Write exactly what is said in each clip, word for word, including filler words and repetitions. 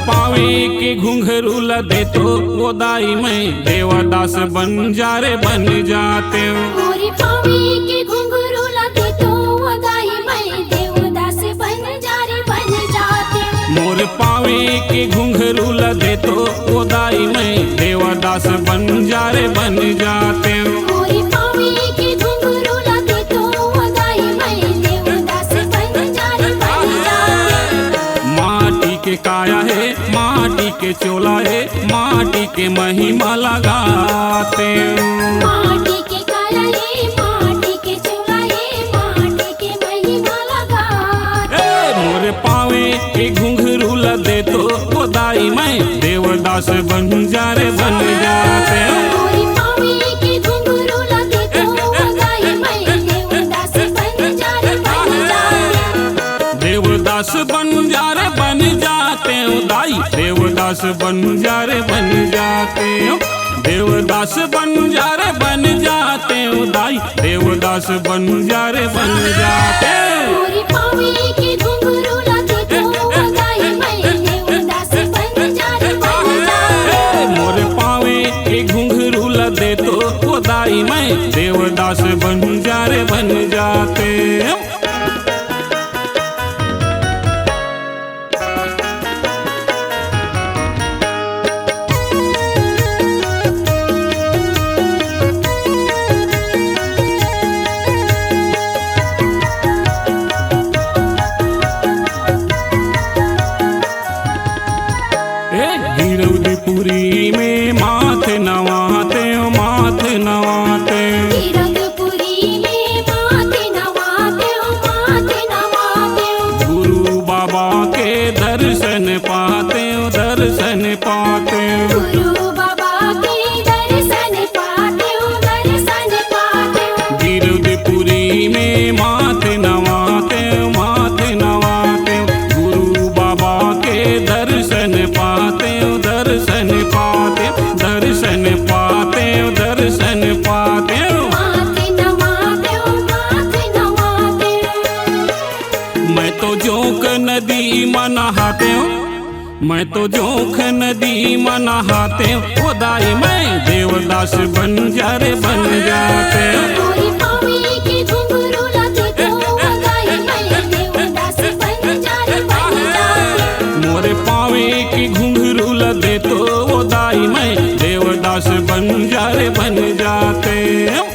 पावे के घुंघरू ला देतो ओ दाई, मैं देवदास बन जा रे बन जातेंव। मोरे पावे के घुंघरू ला देतो ओ दाई, मैं देवदास बन जा रे बन जातेंव। मोरे पावे के घुंघरू ला देतो ओ दाई, मैं देवदास बन जा रे बन जातेंव। मोरे पावे के घुंघरू ला देतो ओ दाई, मैं देवदास बन जा रे बन जातेंव। माटी के काया हे, माटी के चोला हे, माटी के महिमा ला गातेंव। माटी के काया हे, माटी के चोला हे, माटी के महिमा ला गातेंव। ए, मोरे पावे के घुंघरू ला देतो ओ दाई, मैं देवदास बन जा रे बन जातेंव। मोरे पावे के घुंघरू ला देतो ओ दाई, मैं देवदास बन जा रे बन जातेंव। देवदास बन जा रे बन जातेंव दाई, देवदास बन जा रे बन जातेंव। देवदास बन जा रे बन जातेंव दाई, देवदास बन जा रे बन जातेंव। मोरे पावे के घुंघरू ला देतो ओ दाई, मैं देवदास बन जा रे बन जातेंव। ए, मोरे पावे के घुंघरू ला देतो ओ दाई, मैं देवदास बन जा रे बन जातेंव। ए, गिरौदपुरी में माथ नवातेंव, माथ नवातेंव। गिरौदपुरी में माथ नवातेंव, माथ नवातेंव। गुरु बाबा के दर्शन पातेंव, दर्शन पातेंव। गुरु बाबा के दर्शन पातेंव, दर्शन पातेंव। गिरौदपुरी में माथ नवातेंव, माथ नवातेंव। गुरु बाबा के दर्शन पातेंव, दर्शन पातेंव, दर्शन पातेंव, दर्शन पातेंव। माथ नवातेंव, माथ नवातेंव। मैं तो जोंक नदी म नहातेंव, मैं तो जोंक नदी म नहातेंव, ओ दाई मैं देवदास बन जा रे बन जातेंव। मोरे पावे के घुंघरू ला देतो ओ दाई, मैं देवदास बन जा रे बन जातेंव। मोरे पावे के घुंघरू ला देतो ओ दाई, मैं देवदास बन जा रे बन जातेंव।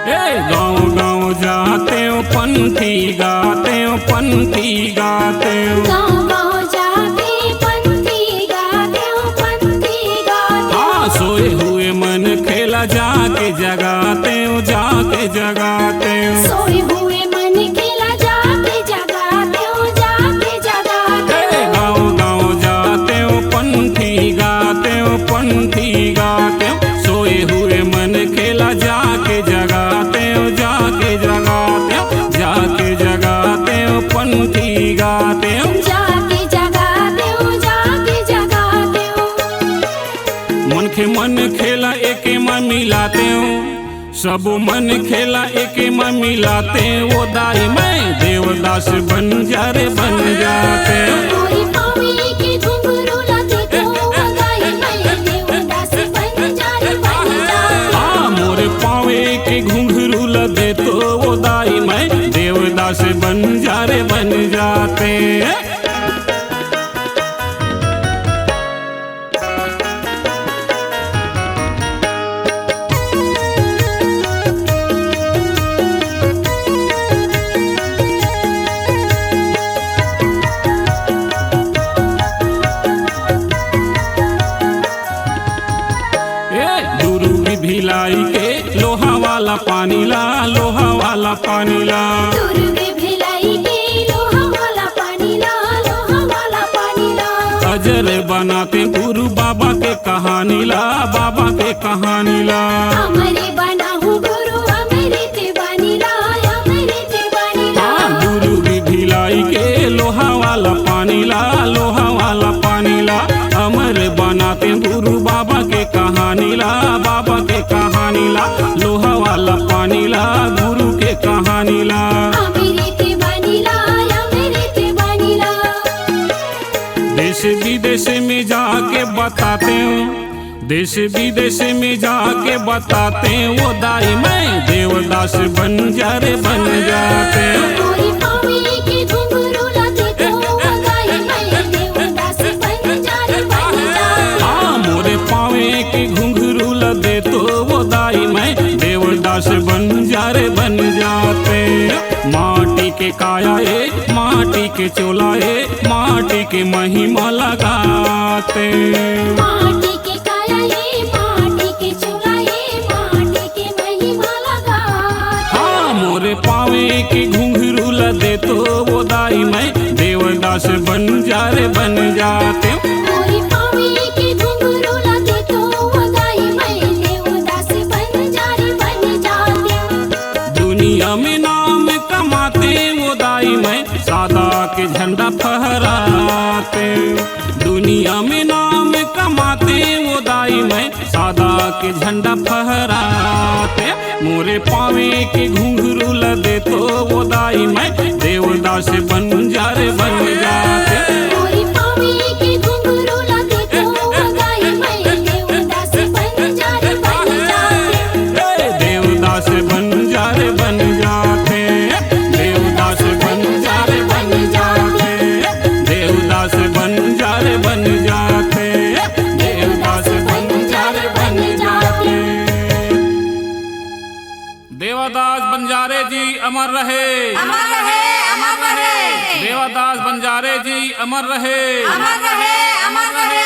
ए, गाँव गाँव जातेंव, पंथी गातेंव, पंथी गातेंव। गाँव गाँव जातेंव, पंथी गातेंव, पंथी गातेंव। हाँ, सोए हुए मनखे ला जाके जगातेंव, जाके जगातेंव। सोए हुए मनखे ला जाके जगातेंव, जाके जगातेंव। ए, गाँव गाँव जातेंव, पंथी गातेंव, पंथी गातेंव। सोए हुए मनखे ला जाके जगातेंव, जाके जगातेंव, जाके जगातेंव, पंथी गातेंव। जाके जगातेंव, जाके जगातेंव। मनखे मनखे ला एके म मिलातेंव, सबो मनखे ला एके म मिलातेंव, ओ दाई मैं देवदास बन जा रे बन जातेंव। मोरे पावे के घुंघरू ला देतो ओ दाई, मैं देवदास बन जा रे बन जातेंव। हाँ, मोरे पावे के घुंघरू ला देतो ओ दाई, मैं देवदास बन जा रे बन जातेंव। ए, दुर्ग भिलाई के लोहा वाला पानी ला, लोहा वाला पानी ला। दुर्ग भिलाई के लोहा वाला पानी ला, लोहा वाला पानी ला। अजर बनातेंव गुरु बाबा के कहानी ला, बाबा के कहानी ला। अमर बनाहूँ गुरु अमृत बानी ला, अमृत बानी ला। हाँ, ते गुरु बाबा के कहानी ला, बाबा के कहानी ला, लोहा वाला पानी ला, गुरु के कहानी ला। देश विदेश में जाके बताते हो, देश विदेश में जाके बताते वो दाई, मैं देवदास बन जा रे बन जाते। हाँ, मोरे पावे के घुंघरू ला दे तो वो दाई, मैं देवदास बन जा रे बन जाते। माटी के काया ए, माटी के चोला ए, माटी के महिमा लगाते। हाँ, मोरे पावे के घुंघरू ला दे तो वो दाई, मैं देवदास बन जा रे बन जाते। दुनिया में नाम कमाते वो दाई, मैं सादा के झंडा फहराते। दुनिया में नाम कमाते वो दाई, मैं सादा के झंडा फहराते। मोरे पावे के घुंघरू ला दे तो वो दाई, मैं देवदास बन जा रे बन जाते। देवदास बन जा रे बन जाते। देवदास बन जा रे बन जाते। देवदास बन जा रे बन जाते। देवदास बन जा रे बन जाते। देवदास बंजारे जी अमर रहे। अमर रहे, अमर रहे। देवदास बंजारे जी अमर रहे। अमर रहे, अमर रहे।